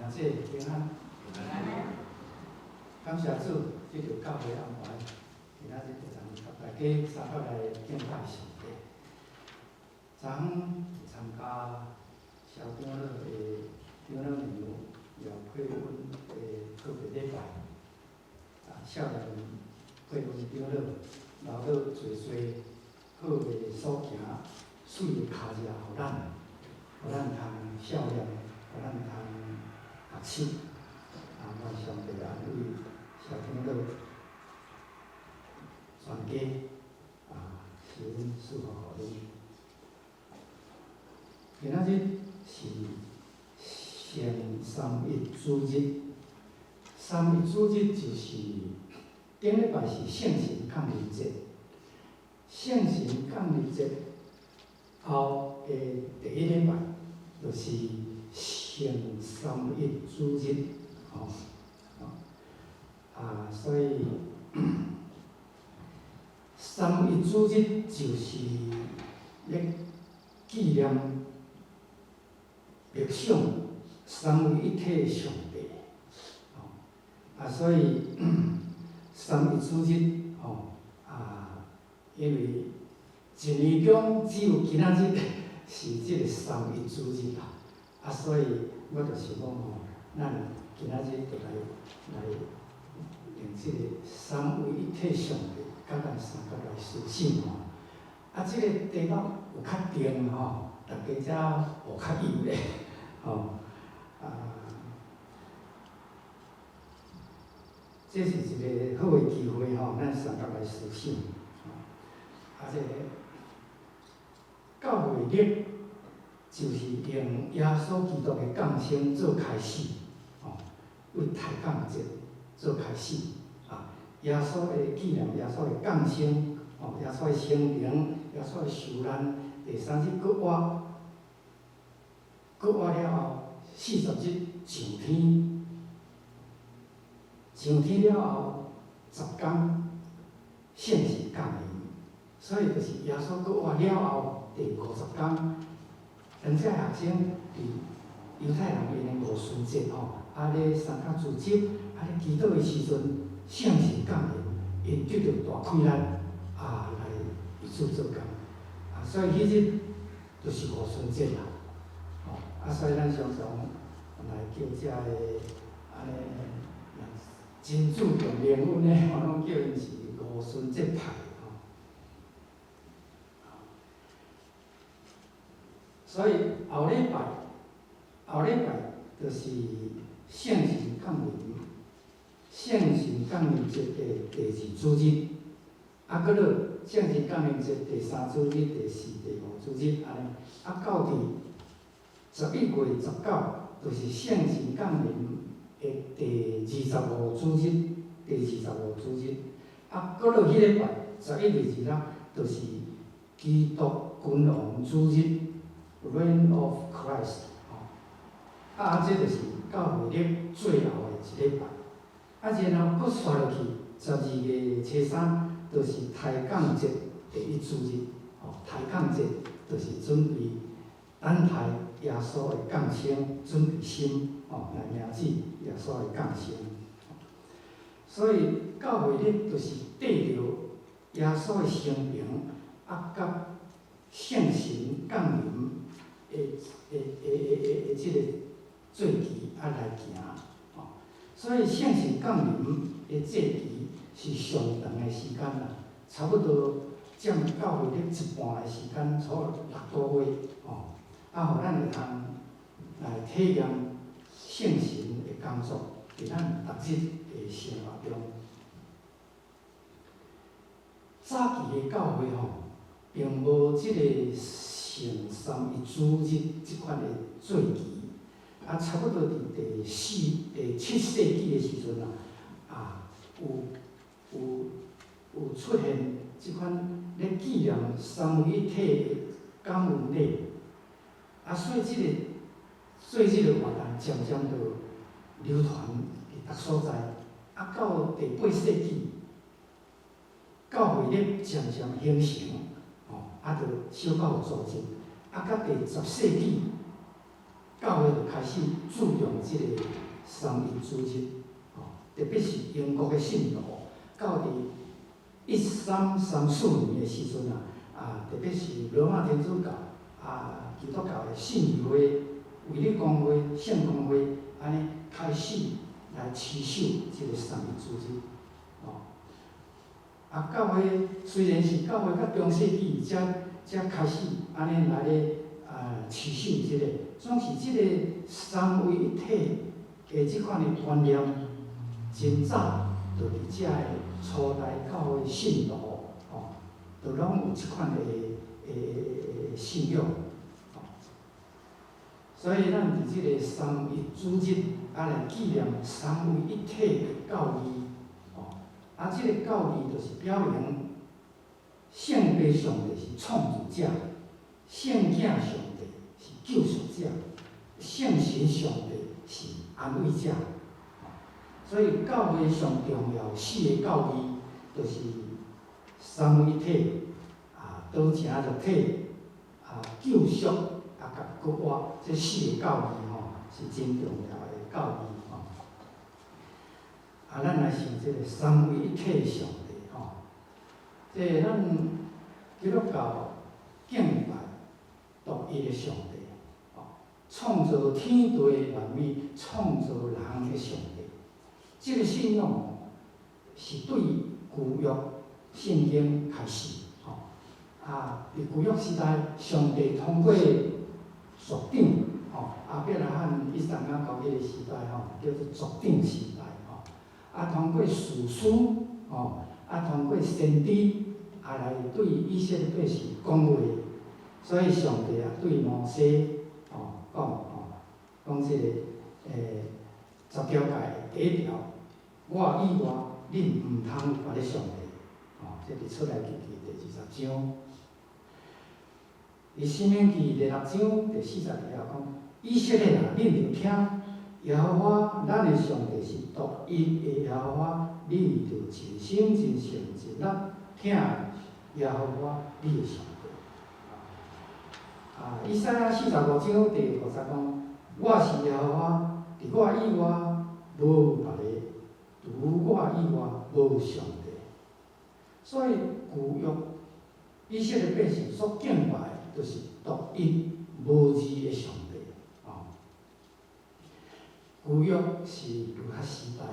兄姊平安。感謝主，這個教會安排，今仔日就通佮大家相佮來敬拜上帝。昨昏參加蕭長老的長老娘廖佩溫的特別禮拜，啊，少年佩溫長老留落濟濟好的所行媠的跤跡，予咱，予咱通效念，予咱通學習。啊，願上帝安慰蕭長老全家，啊，賜恩賜福予恁。今仔日是聖三一主日，三一主日就是頂禮拜是聖神降臨節，聖神降臨節後的第一禮拜，就是聖三一主日，吼，啊，所以三一主日就是咧紀念默想三位一體上帝，吼，啊，所以三一主日，吼，啊，因為一年中只有今仔日是這個三一主日啦，啊，所以我就想講吼，咱今仔日就來用這個三位一體上帝，佮咱相佮來思想吼，啊，這個題目有較長吼，大家才學較有咧，吼，啊，這是一個好的機會吼，咱相佮來思想，啊，這個教會曆就是用耶穌基督的降生做開始，吼，為抬槓節做開始，啊，耶穌的紀念耶穌的降生，吼，耶穌的生平，耶穌的受難，第三日復活，復活了後40日上天，上天了後10工聖神降臨，所以就是耶穌復活了後第50工，當這學生佇猶太人𪜶的五旬節吼，啊咧相佮聚集，啊咧祈禱的時陣，聖神降臨，𪜶得著大氣力，啊來為主做工，啊所以彼日就是五旬節啦，吼，啊所以咱常常來叫遮个按呢，真注重靈恩的，我攏叫𪜶是五旬節派吼。所以後禮拜，後禮拜就是聖神降臨，聖神降臨節的第二主日，啊，閣落聖神降臨節第三主日、第四、第五主日，按呢，啊，到佇11月19，就是聖神降臨的第二十五主日，第二十五主日，啊，閣落彼禮拜11月26，就是基督君王主日，Reign of Christ，吼，啊，這就是教會曆最後的一禮拜，啊，然後閣紲落去12月初3，就是抬槓節第一主日，吼，抬槓節就是準備等待耶穌的降生，準備心，吼，來迎接耶穌的降生。所以教會曆就是綴著耶穌的生平，啊，佮聖神降臨的這個節期啊來行，吼。所以聖神降臨的節期是上長的時間啦，差不多佔教會曆一半的時間，差不多6個月，吼。啊，予咱會通來體驗聖神的工作，佇咱逐日的生活中。早期的教會吼，並無這個聖三一主日這款的節期，啊，差不多佇第四、第七世紀的時陣啊，啊，有出現這款咧紀念三位一體的感恩禮，啊，所以這個節日的活動漸漸就流傳佇逐所在，啊，到第八世紀，教會曆漸漸形成，吼，啊，就小可有組織，啊，到第十世紀，教會就開始注重這个三一主日，吼，特別是英國的信徒，到佇1334年的時陣啊，特別是羅馬天主教啊、基督教的信義會、衛理公會、聖公會，按呢開始來持守這个三一主日，吼。教會雖然是教會到中世紀才開始按呢來咧持守這个，總是這个三位一體的這款的觀念，真早就佇遮个初代教會信徒吼，就攏有這款的信仰，吼。所以咱佇這个三一主日來紀念三位一體的教義，吼。這个教義就是表明聖父上帝是創造者，聖子上帝是救贖者，聖神上帝是安慰者。所以教會上重要四个教義，就是三位一體、道成肉體、救贖、佮復活，這四个教義吼，是真重要的教義吼。咱來想這个三位一體上帝吼，這咱基督教敬拜獨一的上帝，吼，創造天地萬物、創造人的上帝。這个信仰是對舊約聖經開始，吼。佇舊約時代，上帝通過族長，吼，亞伯拉罕、以撒、雅各彼个時代，吼，叫做族長時代，吼。通過士師，吼，通過先知，來對以色列百姓講話。所以上帝也對摩西，吼，講，吼，講這个，十條誡第一條，我以外，恁毋通有別个上帝，吼，這佇出埃及記第20章。佇申命記第六章第42條講，以色列啊，恁著聽，耶和華咱的上帝是獨一的耶和華，恁著盡心盡性盡力疼耶和華你的上帝。以賽亞45章第5節講，我是耶和華，佇我以外無別个，除我以外無上帝。所以舊約以色列百姓所敬拜的，就是獨一無二的上帝。哦，舊約是律法時代，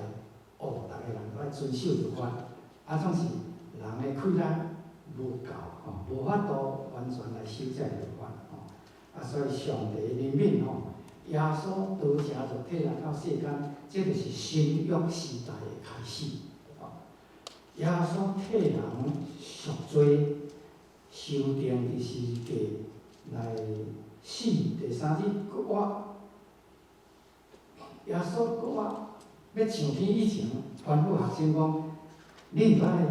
哦，逐个人都愛遵守律法，總是人的氣力無夠，吼，無法度完全來守這个律法，吼。所以上帝憐憫吼，耶穌道成肉體來到世間，這就是新約時代的開始。吼，耶穌替人贖罪，受釘佇十字架來死，第三日復活。耶穌復活欲上天以前，吩咐學生講：恁著愛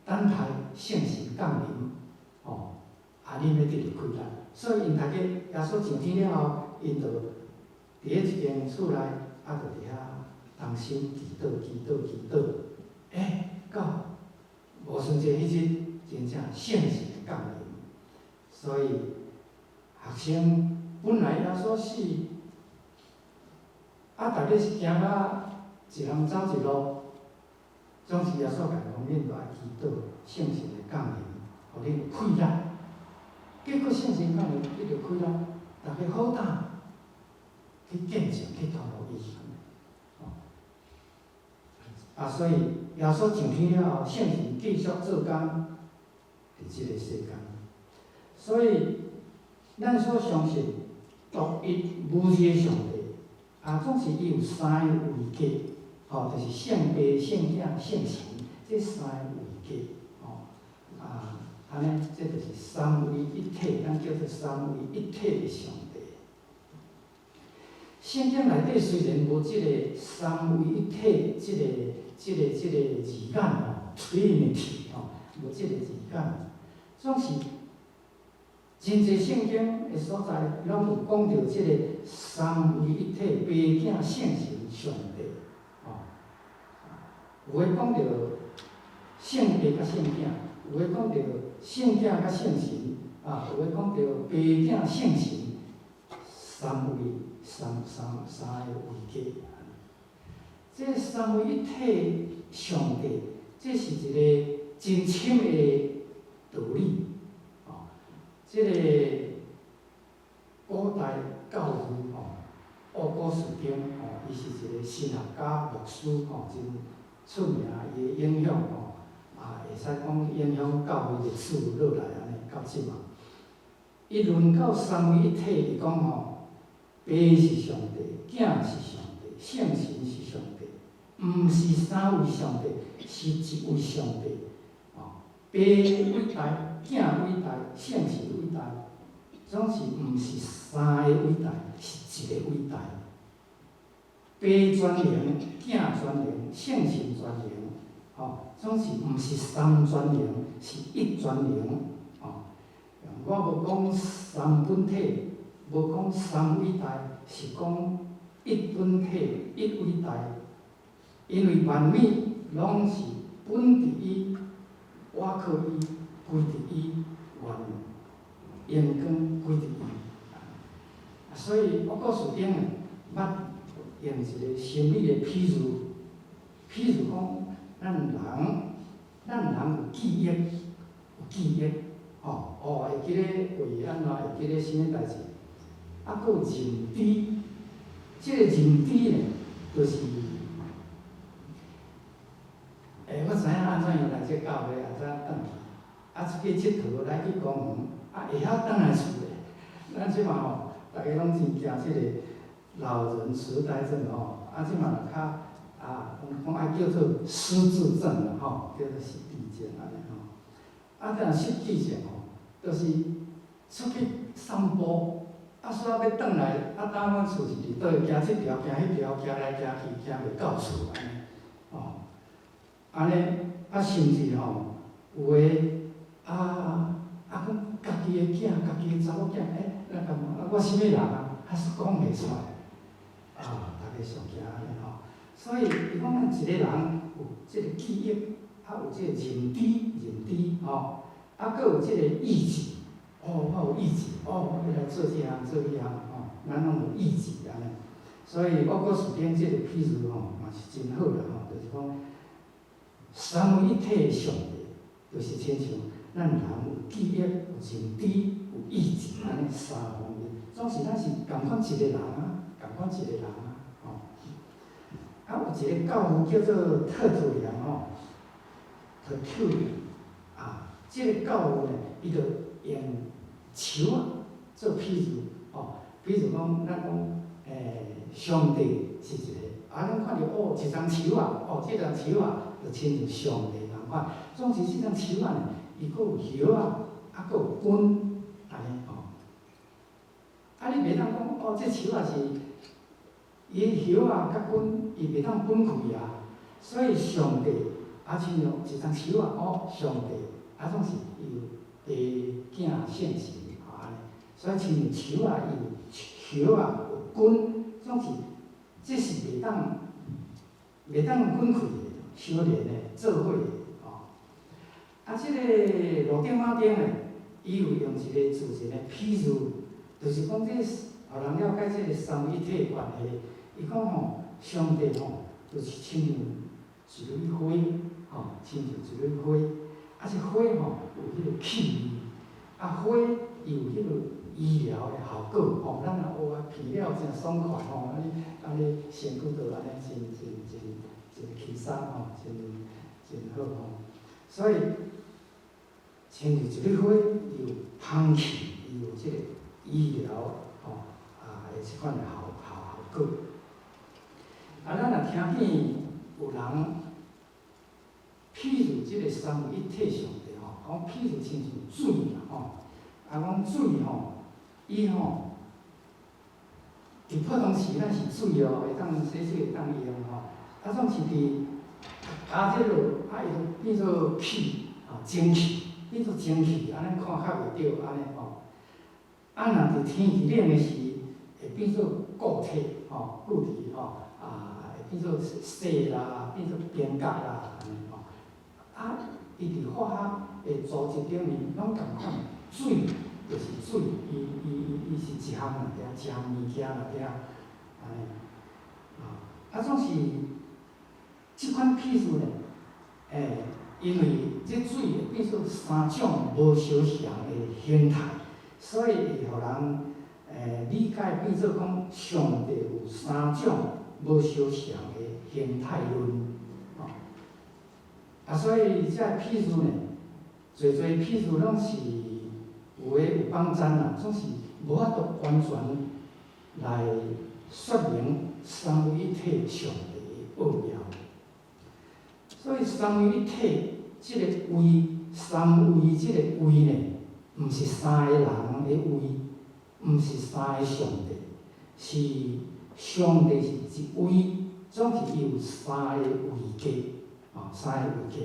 等待聖神降臨，吼，恁欲得著氣力。所以𪜶逐家耶穌上天了後，𪜶就佇咧一間厝內，就佇遐同心祈禱、祈禱、祈禱。到五旬節彼日，真正聖神的降臨。所以學生本來耶穌死，逐家是驚甲一人走一路，總是耶穌共講，恁著愛祈禱，聖神的降臨，予恁有氣力。結果聖神降臨，得著氣力，逐家好膽去見證，去傳福音。所以耶穌上天了後，聖神繼續做工佇這个世間。所以咱所相信獨一無二的上帝，總是伊有三个位格，吼，就是聖父、聖子、聖神這三个位格，吼，按呢，這就是三位一體，咱叫做三位一體的上帝。聖經內底雖然無這个三位一體這个字眼吼，Trinity 吼，無這个字眼，總是真濟聖經的所在，攏有講著這个三位一體、父子聖神上帝，吼。有的講著聖父佮聖子，有的講著聖子佮聖神，有的講著父子聖神，三三位三三三个位格。這三位一體上帝，這是一個真深的道理。哦，這個古代教父吼，奧古斯丁吼，伊是一個神學家、牧師吼，真出名，伊的影響吼，啊，會使講影響教會歷史落來按呢到這馬。伊論到三位一體，伊講吼，爸是上帝，囝是上帝，聖神是上帝，毋是三位上帝，是一位上帝。哦，爸偉大，囝偉大，聖神偉大，總是毋是三個偉大，是一個偉大。爸全能，囝全能，聖神全能，吼，總是毋是三全能，是一全能，吼。我無講三本體，無講三偉大，是講一本體，一偉大。因為萬物攏是本佇伊，倚靠伊，歸佇伊，願榮光歸佇伊。所以奧古斯丁捌用一個心理的譬喻，譬如講，咱人，咱人有記憶，有記憶，吼，哦，會記咧過去按怎，會記咧啥物代誌，啊，閣有認知，這個認知呢，就是，我知影按怎樣來這教會，按怎轉去，啊，出去𨑨迌，來去公園，啊，會曉轉來厝的。咱這馬吼，逐家攏真驚這個老人癡呆症吼，啊，這馬若較啊，講愛叫做失智症啦吼，叫做失智症按呢吼。啊，這若失智症吼，就是出去散步，啊，煞欲轉來，啊，當阮厝是佇佗位，行這條，行彼條，行來行去，行袂到厝按呢，吼。按呢，啊，甚至吼，有的啊啊，講家己的囝，家己的查某囝，欸，咱感覺啊，我啥物人啊，還是講袂出來，啊，逐家上驚按呢吼。所以，伊講咱一個人有這個記憶，啊，有這個認知，認知吼，啊，閣有這個意志，哦，我有意志，哦，我欲來做這項做彼項，吼，咱攏有意志按呢。所以，奧古斯丁這個譬喻吼，嘛是真好啦吼，就是講三位一體的上帝，就是親像咱人有記憶、有認知、有意志，按呢三方面，總是咱是仝款一個人啊，仝款一個人啊，吼。啊，有一個教父叫做特土良吼，特土啊，這個教父呢，伊就用樹仔做譬喻，吼，比如講，咱講，上帝是一個，啊，咱看著哦，一叢樹仔，哦，這叢樹仔就親像上帝仝款。總是這叢樹仔呢，伊閣有葉仔，啊，閣有根，按呢吼。啊，你袂當講哦，這樹仔是伊的葉仔佮根，伊袂當分開啊。所以上帝啊，親像一叢樹仔，哦，上帝啊，總是伊有爸囝聖神吼按呢。所以親像樹仔，伊有葉仔，有根，總是這是袂當分開的，相連的，做伙的吼。啊，這個路德馬丁呢，伊有用一個自然的譬喻，就是講這，予人了解這個三位一體的關係。伊講吼，上帝吼，就是親像一蕊花，吼，親像一蕊花。啊，這花吼有彼個氣味，啊，花伊有彼個醫療的效果，吼，咱若學啊鼻了誠爽快吼，按呢按呢身軀就按呢真真真真輕鬆吼，真真好吼。所以，親像一蕊花，伊有香氣，伊有這個醫療吼啊的這款的效果。啊，咱若聽見有人譬如這個三位一體上帝吼，講譬如親像水啦吼，啊講水吼，伊吼佇普通時咱是水哦，會當洗手會當用吼，啊總是佇加熱落，啊伊就變做氣，吼蒸氣，變做蒸氣，按呢看較袂著按呢吼。啊，若佇天氣冷的時，會變做固體，吼固體吼，啊會變做雪啦，變做冰角啦，按呢吼。啊，伊佇化學的組織頂面攏仝款，水就是水，伊是一項項啦，對，食物件啦，對，按呢，啊，總是這款譬喻呢，因為這水會變做三種無相像的形態，所以會予人理解變做講上帝有三種無相像的形態論，吼。啊，所以這个譬喻呢，濟濟譬喻攏是有的有幫贊啦，總是無法度完全來說明三位一體上帝的奧妙。所以三位一體這个位，三位這个位呢，毋是三个人的位，毋是三个上帝，是上帝是一位，總是伊有三个位格，吼，三個位格，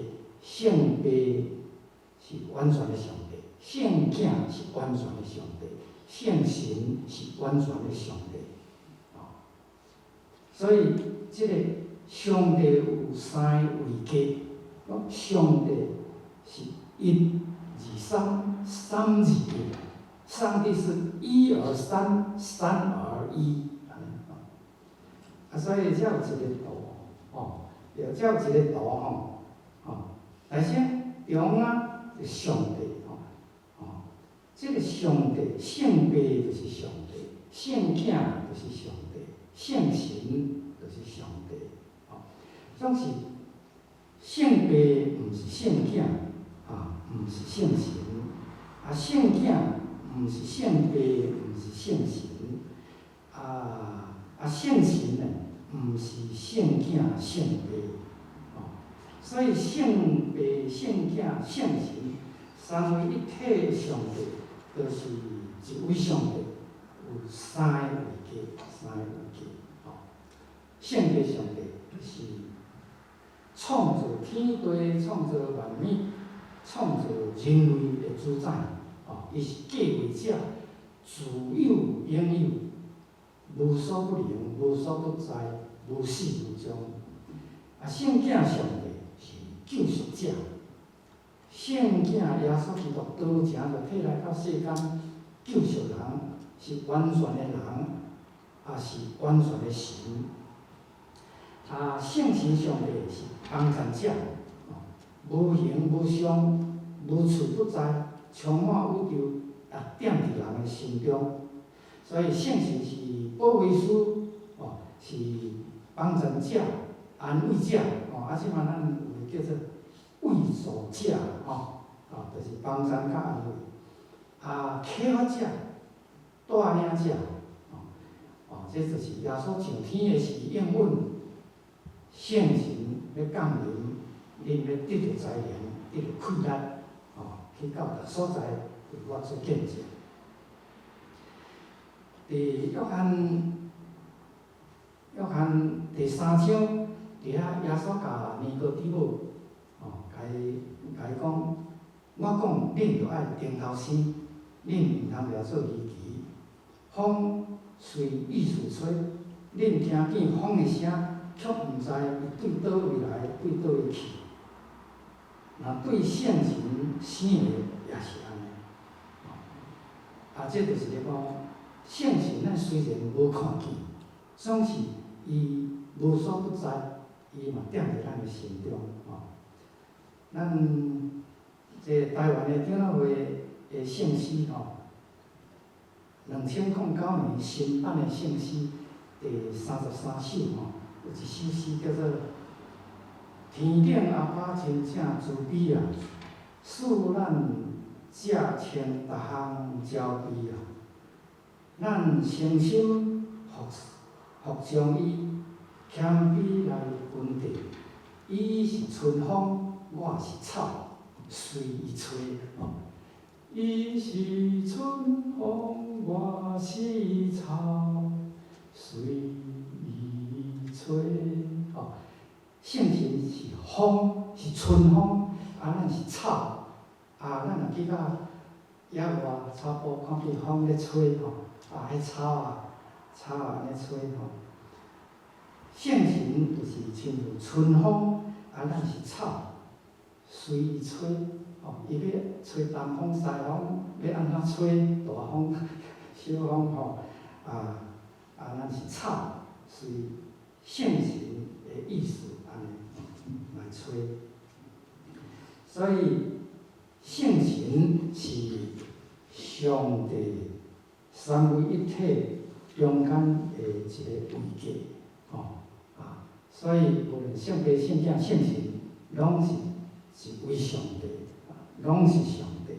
聖父是完全的上帝，聖囝是完全的上帝，聖神是完全的上帝，吼。所以這個上帝有三個位格，講上帝是一、二、三，三二一，上帝是一而三，三而一，啊，所以這有一個圖，吼，對，這有一個圖吼，吼，來先中間是上帝，吼，吼，這個上帝，聖父就是上帝，聖囝就是上帝，聖神就是上帝，吼，總是聖父毋是聖囝，啊，毋是聖神，啊，聖囝毋是聖父，毋是聖神，啊，聖神呢，毋是聖囝、聖父，吼，所以聖父、聖囝、聖神三位一體的上帝，就是一位上帝，有三個位格，三個位格，吼。聖父上帝是創造天地、創造萬物、創造人類的主宰，吼，伊是繼位者，自有永有，無所不能、無所不在、無始無終。啊，聖囝上帝是救贖者，聖囝耶穌基督道成肉體來到世間救贖人，是完全的人，也是完全的神。啊，聖神上帝是幫贊者，無形無相、無處不在，充滿宇宙，也踮佇人的心中。所以聖神是保惠師，哦，是幫贊者、安慰者，哦，啊，這擺咱有個叫做慰助者，吼，哦，就是幫贊佮安慰。啊，啟發者、帶領者，哦，哦，這就是耶穌上天的時應允聖神欲降臨，恁欲得著才能，得著氣力，哦，去到逐所在為我做見證。佇約翰第三章，佇遐耶穌共尼哥底母，哦，共伊講，我講恁著愛重頭生，恁毋通掠做魚蜞。風隨意思吹，恁聽見風的聲，卻毋知伊對佗位來，對佗位去。若對聖神生的也是按呢。啊，這就是咧講，聖神咱雖然無看見，總是伊無所不在，伊嘛踮佇咱的心中，吼。咱這個台灣的長老會的聖詩吼，2009年新版的聖詩第33首吼，有一首詩叫做《天頂阿爸真正慈悲啊，賜咱藉穿逐項招備啊，咱誠心服從伊，謙卑來跟綴。伊是春風，我是草，隨伊吹。吼，伊是春風，我是草，隨伊吹。吼，聖神是風，是春風，啊，咱是草。啊，咱若去到野外草埔，看見風咧吹吼，啊，彼草啊，草啊按呢吹吼。聖神就是親像春風，啊，咱是草，隨伊吹，吼，伊欲吹東風西風，欲按怎吹，大風、小風吼，啊啊，咱是草，隨聖神的意思按呢來吹。所以聖神是上帝三位一體中間的一个位格，吼啊，所以無論聖父、聖子、聖神，攏是一位上帝，攏是上帝。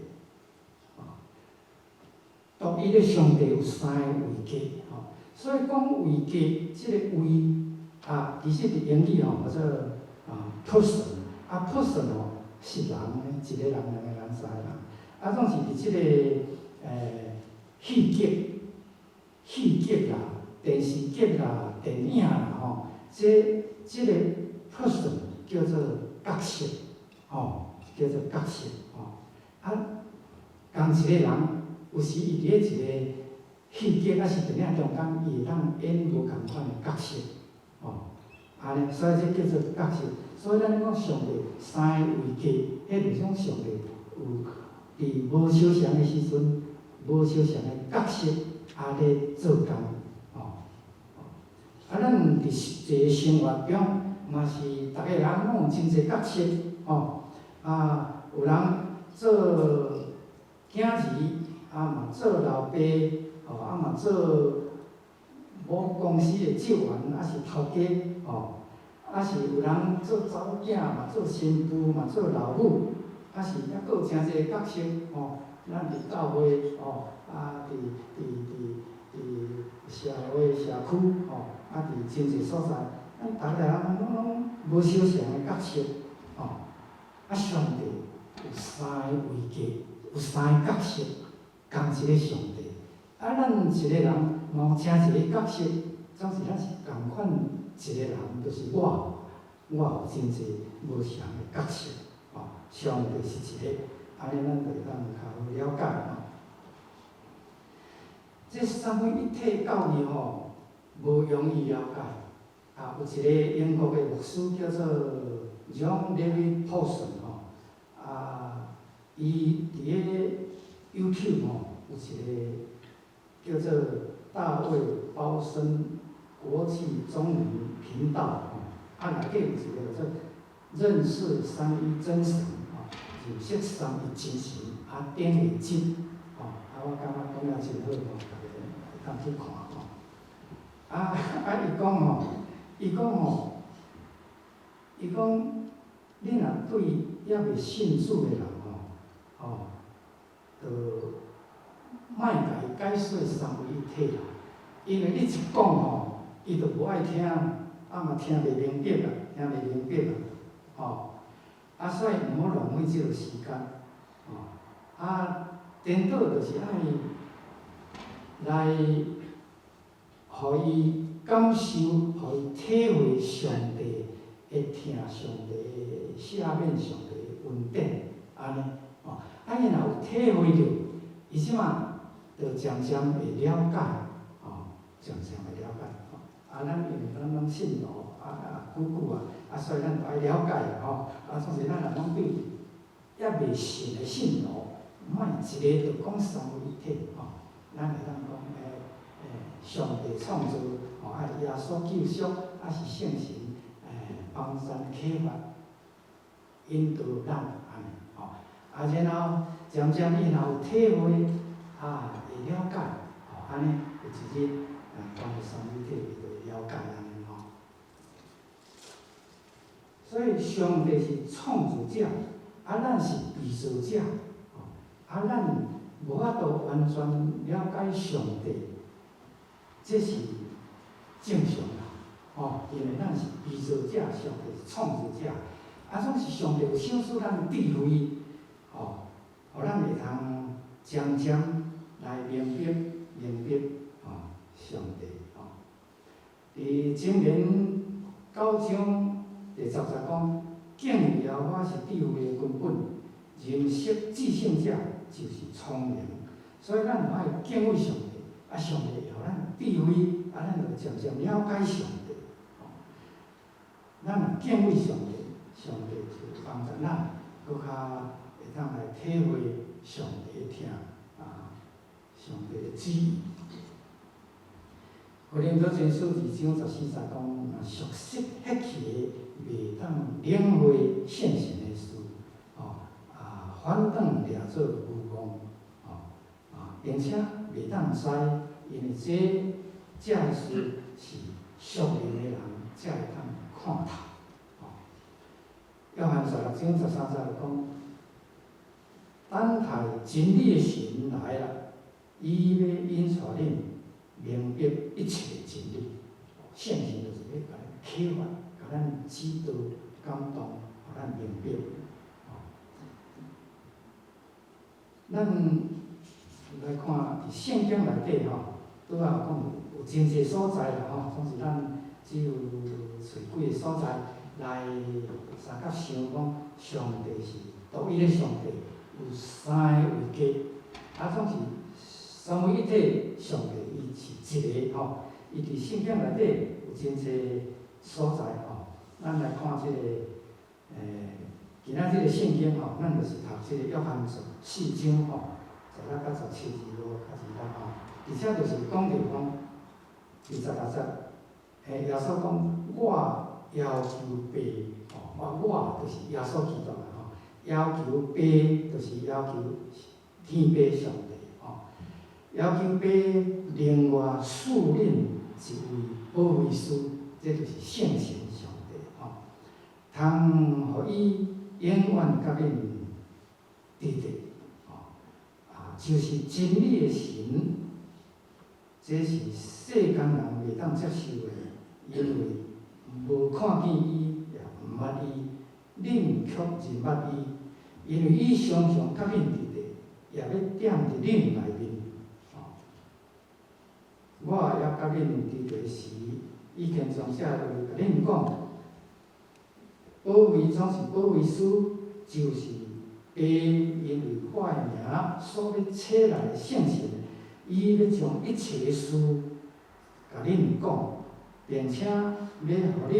啊，獨一的上帝有三个位格，吼，所以講位格，這个位啊，其實佇英語吼叫做啊 person，啊 person 吼是人呢，一个人、兩个人、三个人，啊，總是佇這个戲劇、戲劇啦、電視劇啦、電影啦吼，這個 person 叫做角色，吼，叫做角色，吼。啊，仝一个人，有時伊佇咧一个戲劇抑是電影中間，伊會當演無仝款的角色，吼，按呢，所以這叫做角色。所以咱講上帝三個位格，彼就是講上帝有佇無相仝的時陣，無相仝的角色啊咧做工，吼。啊，咱佇實際生活中嘛是逐个人攏有真濟角色，吼。啊，有人做囝兒，啊嘛做老爸，吼，啊嘛做某公司的職員，抑是頭家，吼。啊是有人做查某囝，嘛做新婦，嘛做老母，啊是猶閣有誠濟角色，吼。咱佇教會，吼，啊，佇社會社區，吼，啊，佇真濟所在，咱逐个人攏無相仝的角色，吼。啊，上帝有三個位格，有三個角色，仝一个上帝。啊，咱一個人嘛有誠濟个角色，總是咱是仝款一個人，就是我，我有真濟無仝的角色，吼。上帝是一個，按呢咱就會當較好了解吼。這三位一體教義吼，無容易了解。啊，有一個英國的牧師叫做 John David Paulson 吼，啊，伊佇咧 YouTube 吼有一個叫做大衛鮑森國際中文頻道吼，啊內底有一個叫做認識三一真神吼，認識三一真神啊頂下集吼，啊我感覺講了真好吼，大家會當去看吼。啊啊，伊講吼，伊講吼，伊講，你若對猶未信主的人吼，吼，就莫共伊解說三位一體啦，因為你一講吼，伊就無愛聽，啊嘛聽袂明白啦，聽袂明白啦，吼，啊所以毋好浪費這個時間，吼，啊，顛倒就是愛來，予伊感受，予伊體會上帝的疼，上帝的赦免，上帝的恩典，按呢，吼，啊伊若有體會著，伊這馬就漸漸會了解，吼，漸漸會了解，吼。啊，咱因為咱攏信徒，啊啊久久啊，啊所以咱就愛了解吼。啊，總是咱若講對猶未信的信徒，莫一个就講三位一體，吼。咱會當講上帝創造，吼，啊耶穌救贖，啊是聖神幫咱啟發、引導咱按呢，吼。啊，然後漸漸伊若有體會，啊，會了解，吼，按呢有一日，啊，關於三位一體，伊就會了解按呢吼。所以上帝是創造者，啊，咱是被造者，吼，啊，咱無法度完全了解上帝，這是正常啦，吼，因為咱是被造者，上帝是創造者，啊，總是上帝有賞賜咱智慧，吼，予咱會通漸漸來明白、明白，吼，上帝，吼。佇箴言9章第10節講，敬畏耶和華是智慧的根本，認識至聖者就是聰明。所以咱著愛敬畏上帝，啊，上帝會予咱智慧，啊，咱就漸漸了解上帝。吼，咱若敬畏上帝，上帝就幫助咱，閣較會當來體會上帝的疼，啊，上上帝的旨意。哥林多前書2章14節講，若熟悉彼去的，袂當領會聖神的事，吼啊，反轉掠做愚戇，吼啊，並且袂當知，因為這事是屬靈的人才會當看透。吼，約翰16章13節講，等待真理的神來啦，伊欲引帶恁明白一切真理。聖神就是欲共咱啟發，共咱指導、感動，予咱明白。吼，咱來看佇聖經內底吼，拄仔有講有真濟所在啦吼，總是咱只有揣幾个所在來相佮想講，上帝是獨一的上帝，有三个位格，啊，總是三位一體，上帝伊是一个吼。伊佇聖經內底有真濟所在吼，咱來看這个，今仔這个聖經吼，咱就是讀這个約翰四章吼，16到17二五較二六吼，而且就是講著講，26節，耶穌講我要求爸，吼，我就是耶穌基督啦吼，要求爸就是要求天父上帝吼，要求爸另外賜恁一位保惠師，這就是聖神上帝吼，通予伊永遠佮恁佇咧，吼，啊，就是真理的神，這是世間人袂當接受的，因為無看見伊，也毋捌伊，恁卻認捌伊，因為伊常常佮恁佇咧，也欲踮佇恁內面。吼，我猶佮恁佇咧時，已經將這話共恁講。保惠總是保惠師，就是爸因為我的名所欲差來的聖神，伊欲將一切的事共恁講，並且欲予恁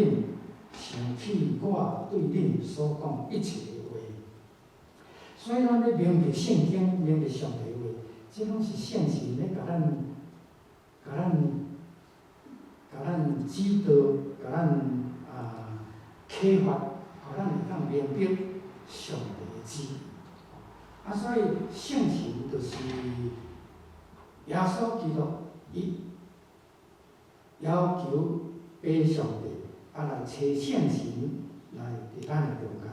想起我對恁所講一切的話。所以咱欲明白聖經，明白上帝話，這攏是聖神咧共咱、共咱、共咱指導、共咱啊啟發，予咱會當明白上帝的旨意。啊，所以聖神就是耶穌基督，伊要求爸上帝啊來差聖神來佇咱的中間，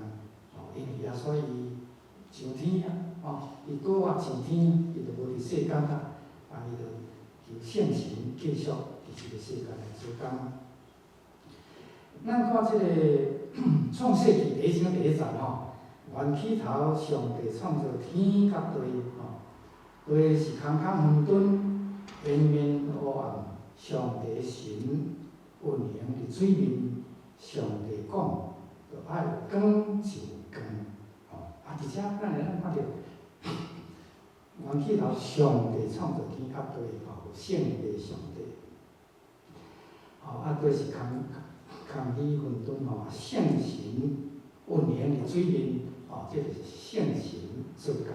吼，因為耶穌伊上天啊，吼，伊閣活上天，伊就無佇世間啊，啊，伊就求聖神繼續佇這個世間來做工。咱看這個創世紀第一章第一節吼，原起頭上帝創造天佮地，吼，地是空空混沌，淵面烏暗，上帝神運行佇水面，上帝講，就愛有光就有光，吼，啊，佇遮咱會當看著，原起頭上帝創造天佮地，吼，聖父上帝，吼，啊，地是空空虛混沌吼，聖神運行佇水面，吼，這就是聖神做工。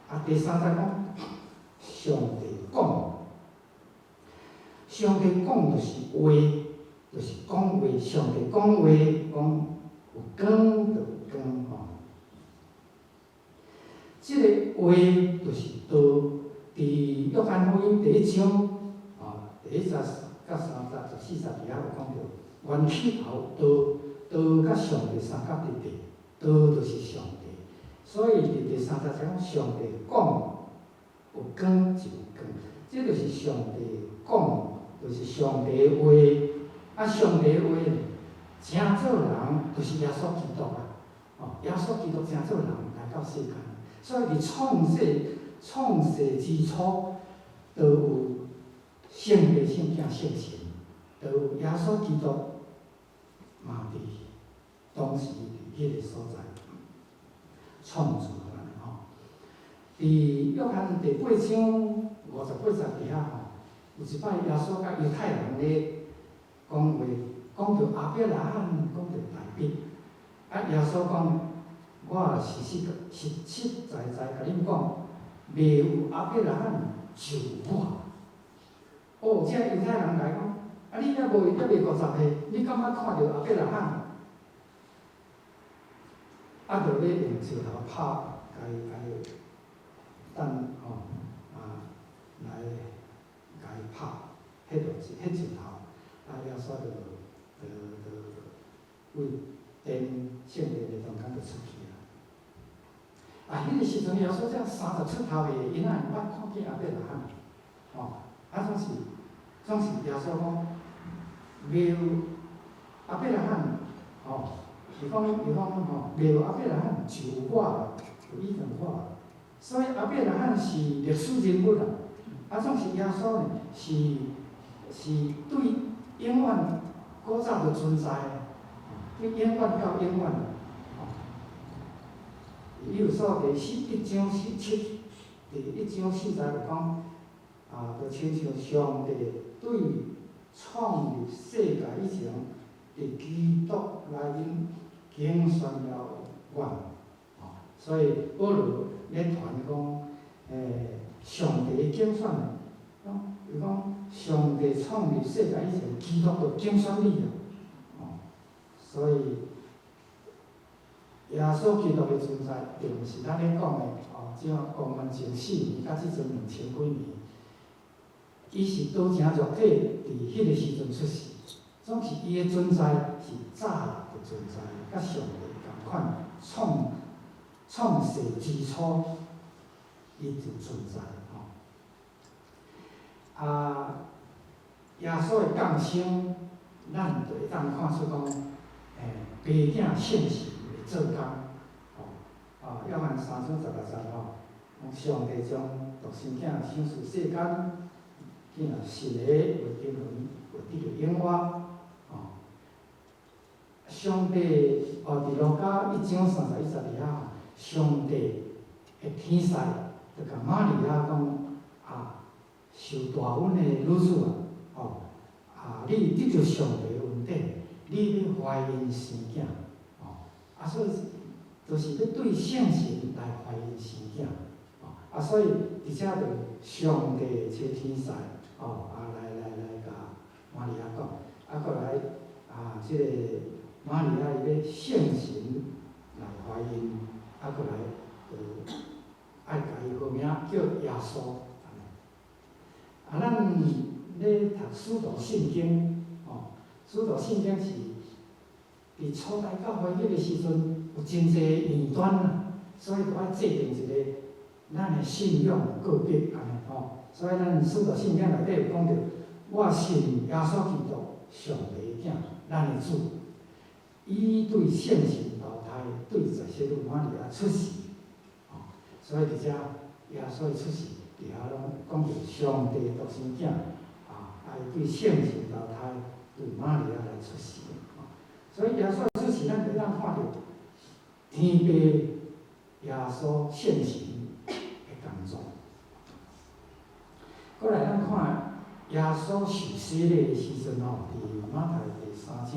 啊，第三節講，上帝講，上帝講就是話，就是講話。上帝講話，講有光就有光吼。這个話就是道，佇約翰福音第一章，吼，第一節甲三節、14節佇遐有講著，原起頭道，道佮上帝相佮佇咧，道就是上帝。所以佇第三節才講上帝講有光就有光，這就是上帝講，就是上帝的話。啊，上帝的話成做人，就是耶穌基督啊！哦，耶穌基督成做人來到世間，所以佇創世之初，就有聖父、聖子、聖神，就有耶穌基督嘛佇當時佇彼個所在創造咱吼。佇約翰第八章58節佇遐吼，有一擺耶穌佮猶太人咧講話，講著亞伯拉罕，講著大衛，啊，耶穌講，我實實實實在在共恁講，未有亞伯拉罕就有我。哦，這猶太人來講，啊，你猶無猶未50歲，你敢捌看著亞伯拉罕？啊，就欲用石頭拍，共伊共伊等吼啊，來共伊拍，彼落彼石頭，啊，耶穌就就就為殿聖殿的中間就出去啊。啊，彼個時陣耶穌才30出頭歲，伊哪會捌看見亞伯拉罕？吼，啊，總是耶穌講，未有亞伯拉罕，吼，伊講吼，未有亞伯拉罕就有我，就已經有我。所以亞伯拉罕是歷史人物啦，啊，總是耶穌呢，是對永遠古早就存在的，對永遠到永遠。以弗所第四一章四七，第一章四節就講，啊，就親像上帝對創立世界以前，佇基督內面揀選了阮，吼，所以保羅咧傳講，上帝揀選的，講伊講上帝創立世界以前，基督就揀選你啊，吼，所以耶穌基督的存在，並毋是咱咧講的，哦，這公元前4年到這陣2000幾年，伊是道成肉體佇彼個時陣出世，總是伊的存在是早就存在，佮上帝仝款，創世之初，伊就存在，吼。啊，耶穌的降生，咱就會當看出講，爸囝聖神的做工，吼，啊，約翰3章16節吼，講上帝將獨生囝賞賜世間，囝若信的袂沉淪，會得著永活，吼。上帝哦，佇路加1章31節佇遐吼，上帝的天使就共瑪利亞講啊，受大恩的女子啊，吼，啊，你得著上帝的恩典，你欲懷孕生囝，吼，啊，所以就是欲對聖神來懷孕生囝，吼，啊，所以佇遮就上帝差天使，吼，啊，來共瑪利亞講，啊，閣來啊，這個瑪利亞伊欲聖神來懷孕，啊，閣來就愛共伊號名叫耶穌，啊，咱咧讀使徒信經，吼，使徒信經是佇初代教會彼個時陣有真濟異端啊，所以就愛制定一個咱的信仰告白按呢吼。所以咱使徒信經內底有講著，我信耶穌基督上帝的囝，咱的主，伊對聖神投胎，對在洗女瑪利亞出世，吼，所以佇遮耶穌的出世，佇遐攏講著上帝獨生囝，啊，啊伊對聖神投胎，對瑪利亞來出世，吼，所以耶穌出世，咱就通看著天父、耶穌、聖神的工作。閣來咱看耶穌受洗禮的時陣吼，佇馬太第3章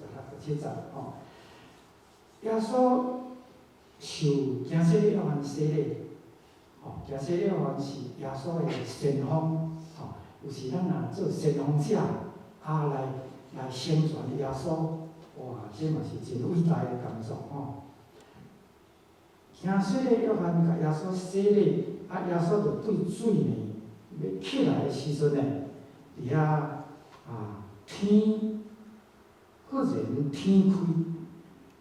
16到7節吼，耶穌受驚洗禮約翰洗禮，吼，驚洗禮約翰是耶穌的先鋒，吼，有時咱若做先鋒者，啊來宣傳耶穌，哇，這嘛是真偉大的工作吼。驚洗禮約翰共耶穌洗禮，啊，耶穌就對水呢欲起來的時陣呢，佇遐啊天忽然天開，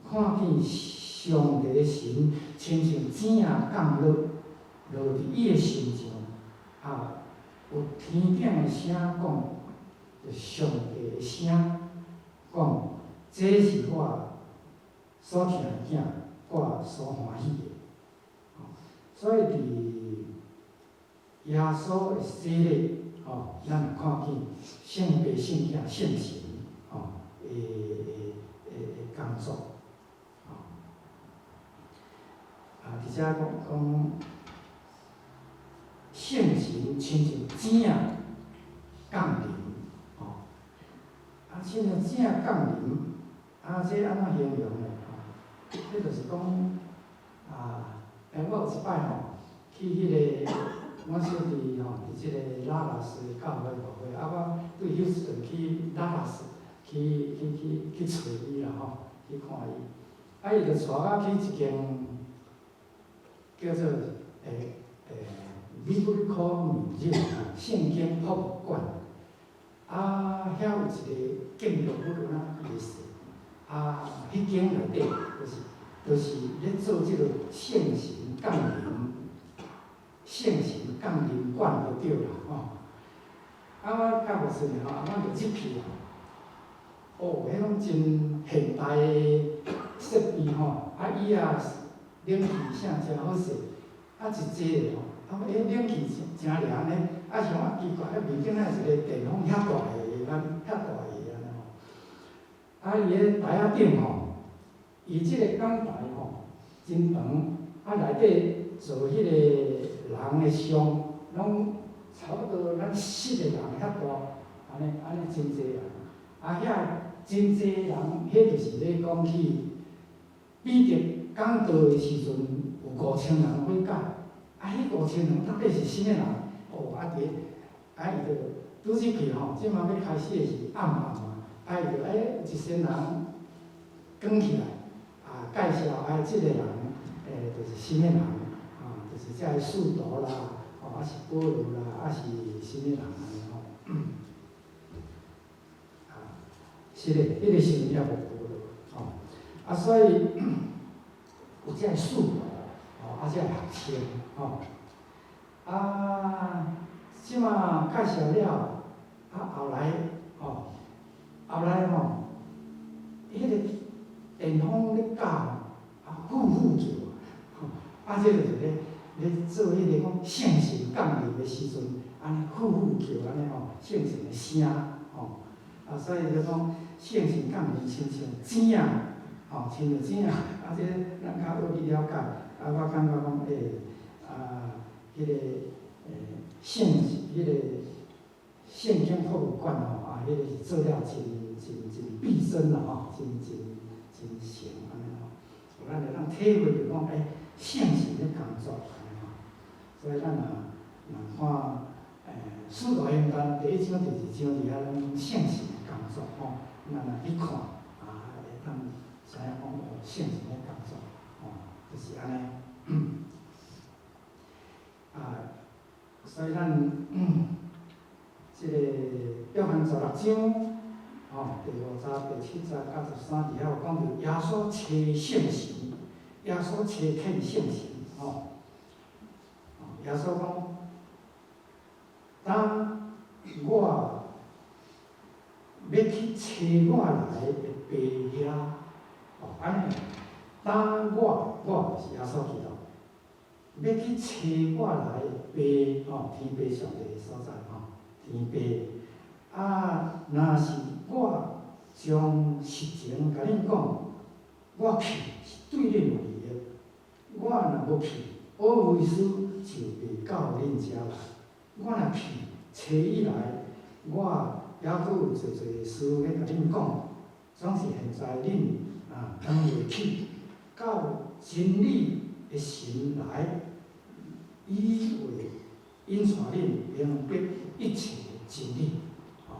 看見上帝的神親像子仔降落，落佇伊的身上，啊，有天頂的聲講，就上帝的聲講，這是我所疼的囝，我所歡喜的。所以佇耶穌的洗禮，吼，咱會看見聖父、聖囝、聖神，吼的工作，吼。啊，佇遮講講聖神親像子仔降臨，吼，啊，親像子仔降臨，啊，這按怎形容呢？吼，這就是講，啊，我有一擺吼，去去彼个阮小弟吼，佇這个拉拉斯的教會牧會，啊，我對休斯頓去拉拉斯去去去去揣伊啦吼，去看伊。啊，伊就帶我去一間叫做Biblical Museum 聖經博物館。啊，遐有一個建築物敢若袂細，啊，彼間內底就是咧做這個聖神降臨，聖神降臨館就對啦吼。啊，我較無順的吼，啊，我就入去啊。哦，彼攏真現代的設備吼，啊，椅仔、冷氣啥誠好勢，啊，一坐吼，啊，彼冷氣誠誠涼呢，啊，想啊奇怪，啊，面頂哪有一个電風遐大个，按遐大个按呢吼。啊，伊彼台仔頂吼，伊這個講台吼真長，啊，內底坐彼個人的像，攏差不多咱四個人遐大，按呢按呢真濟人，啊，遐真濟人，彼就是咧講起彼得講道的時陣，有5000人悔改，啊，彼五千人到底是啥物人？哦，啊佇啊伊就拄入去吼，這馬欲開始的是暗暗嘛，啊伊就欸一仙人扛起來，啊介紹啊這個人，就是啥物人，啊，就是這个使徒啦，吼，啊是保羅啦，啊是啥物人按呢吼。啊，是的，彼个時陣猶無保羅，吼，啊所以有這个使徒，吼，啊這个學生，吼，啊，這馬介紹了，啊後來，吼，後來吼，彼个電風咧教，啊呼呼叫，吼，啊這就是咧咧做彼个講聖神降臨的時陣，按呢呼呼叫按呢吼，聖神的聲，吼，啊所以就講聖神降臨親像井仔，吼，親像井仔，啊這咱較好去了解，啊我感覺講啊，彼个聖彼个聖經博物館吼，啊，彼个是做了真真真逼真啦吼，真真真神按呢吼，予咱會當體會著講，聖神咧工作按呢吼，所以咱若若看使徒行傳第一章、第二章佇遐攏聖神的工作吼，咱若去看，啊，會當知影講哦，聖神咧工作，吼，就是按呢。啊，所以咱這个約翰16章，吼，第五節、第七節到13節遐有講著耶穌差聖神，耶穌差遣聖神，吼。耶穌講，當我欲去差我來的爸遐，哦，按呢，當我我就是耶穌基督，欲去差我來的爸，吼，天父上帝的所在，吼，天父。啊，若是我將實情共恁講，我去是對恁有利的。我若無去，保惠師就袂到恁遮來。我若去，差伊來，我猶閣有濟濟事欲共恁講，總是現在恁啊當袂起。到真理的神來，伊會引帶恁明白一切的真理。吼，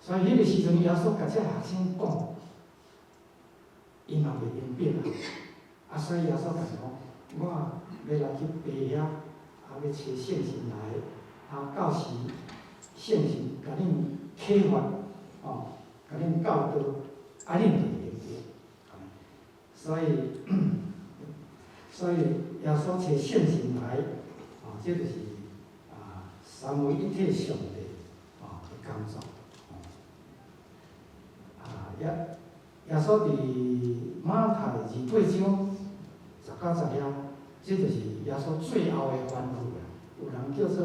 所以彼个時陣，耶穌共這學生講，𪜶嘛袂明白啊。啊，所以耶穌共講，我欲來去爸遐，啊，欲差聖神來，啊，到時聖神共恁啟發，吼，共恁教導，啊，恁就會明白。所以耶穌差聖神來，哦，這就是啊三位一體上帝哦的工作。啊，耶穌佇馬太28章10到12，這就是耶穌最後的吩咐啦。有人叫做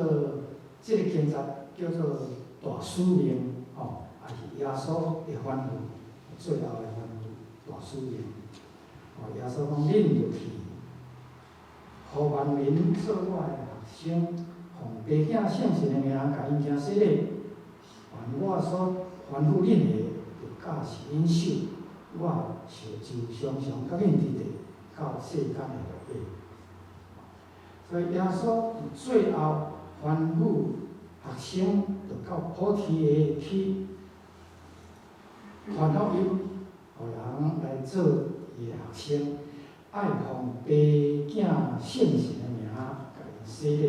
這個經節叫做大使命，吼，也是耶穌的吩咐，最後的吩咐，大使命。哦，耶穌講：恁著去，予萬民做我的學生，奉爸囝聖神的名，共𪜶行洗禮。凡我所吩咐恁的，就教示𪜶守。我就常常佮恁佇咧，到世間的落尾。所以耶穌佇最後吩咐學生，就到普天下去傳福音，予人來做伊的學生，愛奉爸囝聖神的名，共𪜶洗禮。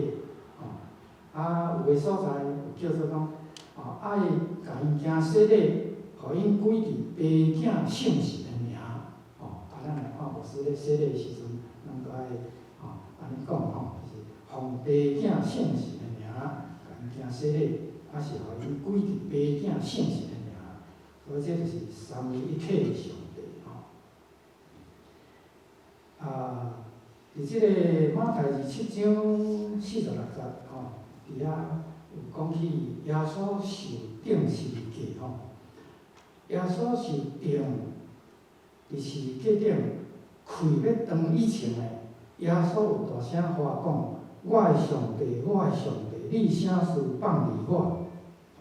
吼，啊，有的所在有叫做講，哦，愛共𪜶行洗禮，予𪜶歸佇爸囝聖神的名。吼，啊，咱來看牧師咧洗禮的時陣，攏都愛吼按呢講吼，就是奉爸囝聖神的名，共𪜶行洗禮，抑是予𪜶歸佇爸囝聖神的名。所以這就是三位一體的上帝吼。啊，佇這個馬太27章46節吼，佇遐有講起耶穌受釘十字架吼。耶穌受釘佇十字架頂氣欲斷以前呢，耶穌有大聲喊講：我的上帝，我的上帝，你啥事放離我？吼！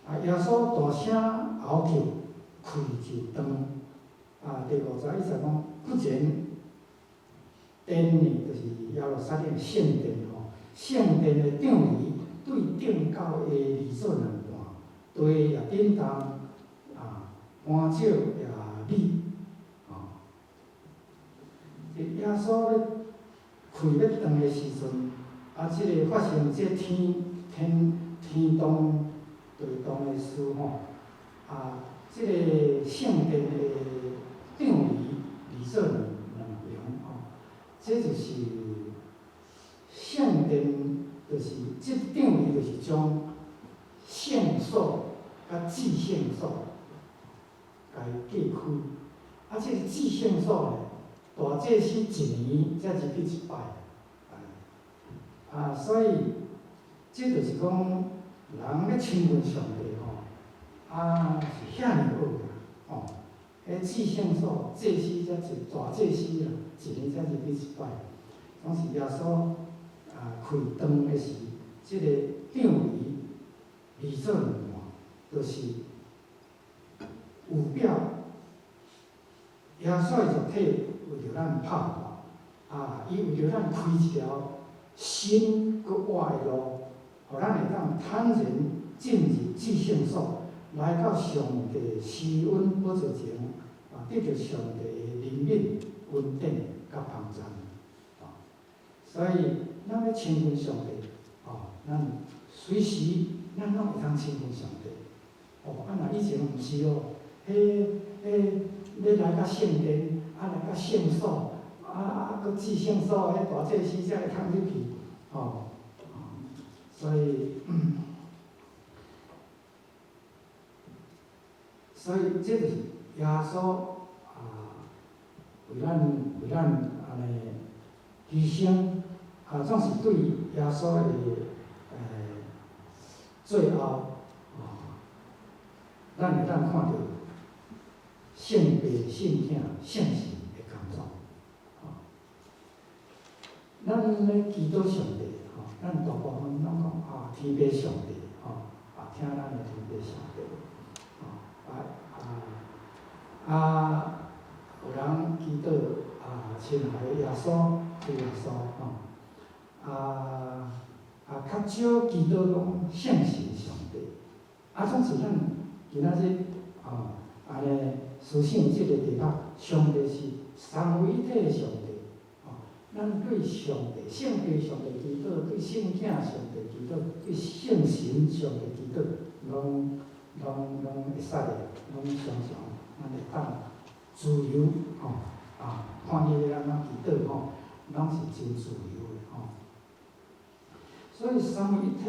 啊，耶穌大聲吼叫，氣就斷。啊，第51節講，忽然殿呢，就是耶路撒冷聖殿吼，聖殿的帳籬對頂到下離做兩半，地也震動，啊，磐石也裂，吼。耶穌咧氣欲斷的時陣，啊，這个發生這天天天動地動的事吼，啊，這个聖殿的帳籬離做兩兩邊吼，這就是聖殿，就是這帳籬就是將聖所佮至聖所共伊隔開，啊，這個至聖所呢，大祭司一年才入去一擺，啊，所以這就是講人欲親近上帝吼，啊是遐爾惡啦，吼，彼至聖所祭司才一大祭司啦，一年才入去一擺，總是耶穌啊氣斷的時，這个帳籬離做兩半，就是預表耶穌的肉體為著咱拍破，啊，伊為著咱開一條新閣活的路，予咱會當坦然進入至聖所，來到上帝施恩寶座前，啊，得著上帝的憐憫、恩典佮幫助。所以，咱欲親近上帝，哦，咱隨時咱攏會當親近上帝。哦，啊，若以前毋是哦，彼彼欲來到聖殿，啊來到聖所，啊啊，閣至聖所，彼大祭司才會通入去，吼。所以，所以這就是耶穌啊，為咱為咱按呢犧牲，啊，總是對耶穌的最後，哦，咱會當看著聖父、聖囝、聖神的工作，吼。咱咧祈禱上帝，吼，咱大部分攏講啊，天父上帝，吼，啊，聽咱的天父上帝，吼，啊啊啊，有人祈禱啊，親愛的耶穌，主耶穌，吼，啊啊，較少祈禱講聖神上帝，啊，總是咱今仔日吼，按呢思想這个題目，上帝是三位一體的上帝，吼，咱對上帝、聖父上帝祈禱，對聖囝上帝祈禱，對聖神上帝祈禱，攏攏攏會使的，攏常常咱會當自由吼，啊，看伊欲按怎祈禱吼，攏是真自由的吼。所以三位一體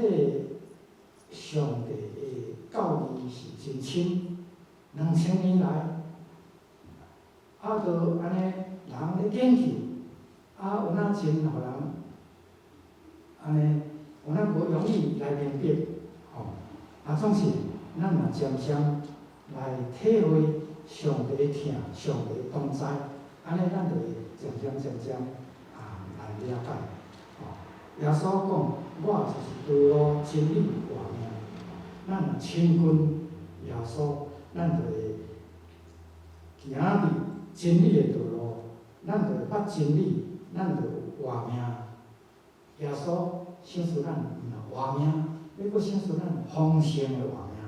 上帝的教義是真深，2000年來，啊，閣按呢人咧研究，啊，有哪真予人按呢有哪無容易來明白，吼，啊，總是咱若漸漸來體會上帝的疼，上帝的同在，按呢咱就會漸漸漸漸啊來了解，吼。耶穌講：我就是道路、真理、活命。咱若親近耶穌，咱就會行佇真理的道路，咱就會捌真理，咱就有活命。耶穌賞賜咱毋若活命，欲閣賞賜咱豐盛的活命。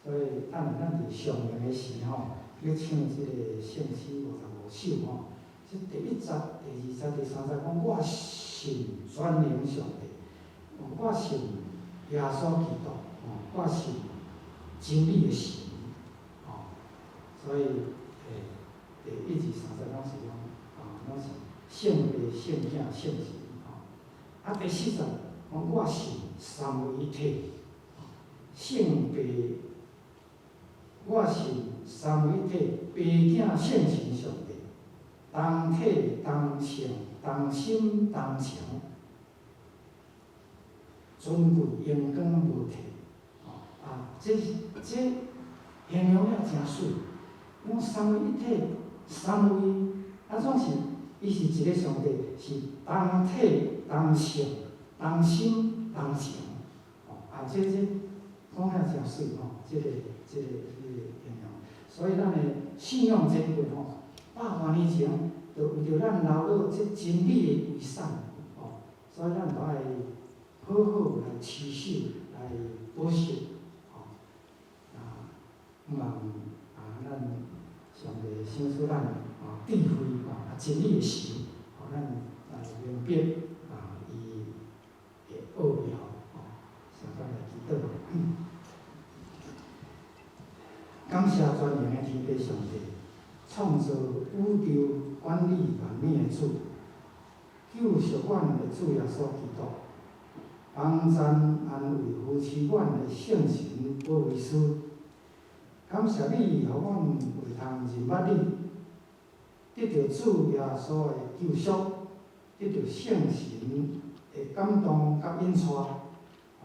所以等下咱佇上靈的時吼，咧唱這个聖詩55首吼，這第一節、第二節、第三節講我信全能上帝，我信耶穌基督，我信真理的神，吼，所以第一、二、三節攏是講，攏是聖父、聖子、聖神，吼。啊，第四節講我信三位一體，聖父，我信三位一體，父子聖神上帝，同體同性同心同情，尊貴榮光無替，吼啊！這形容了誠媠，講三位一體，三位啊，總是伊是一个上帝，是同體同性同心同情，吼啊！這講了誠媠吼，這個形容，所以咱的信仰前輩吼，百外年前就為著咱留落這真理的遺產，吼，所以咱都愛好好來持守、來保守，吼啊，希望啊，咱上帝賞賜咱啊智慧啊真理的神，予咱來明白啊伊的奧妙，吼，相咱來祈禱。感謝全能的天父上帝，創造宇宙、管理萬物的主，救贖阮的主耶穌基督，幫贊安慰扶持阮的聖神保惠師。感謝你，予阮會通認捌你，得著主耶穌的救贖，得著聖神的感動佮引帶，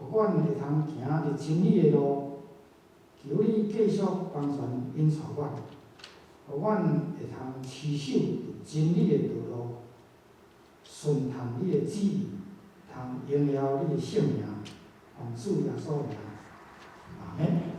予阮會通行佇真理的路。求你繼續幫助引帶阮，予阮會通持守佇真理的道路，順從你的旨意，通榮耀你的聖名，奉主耶穌的名，阿門。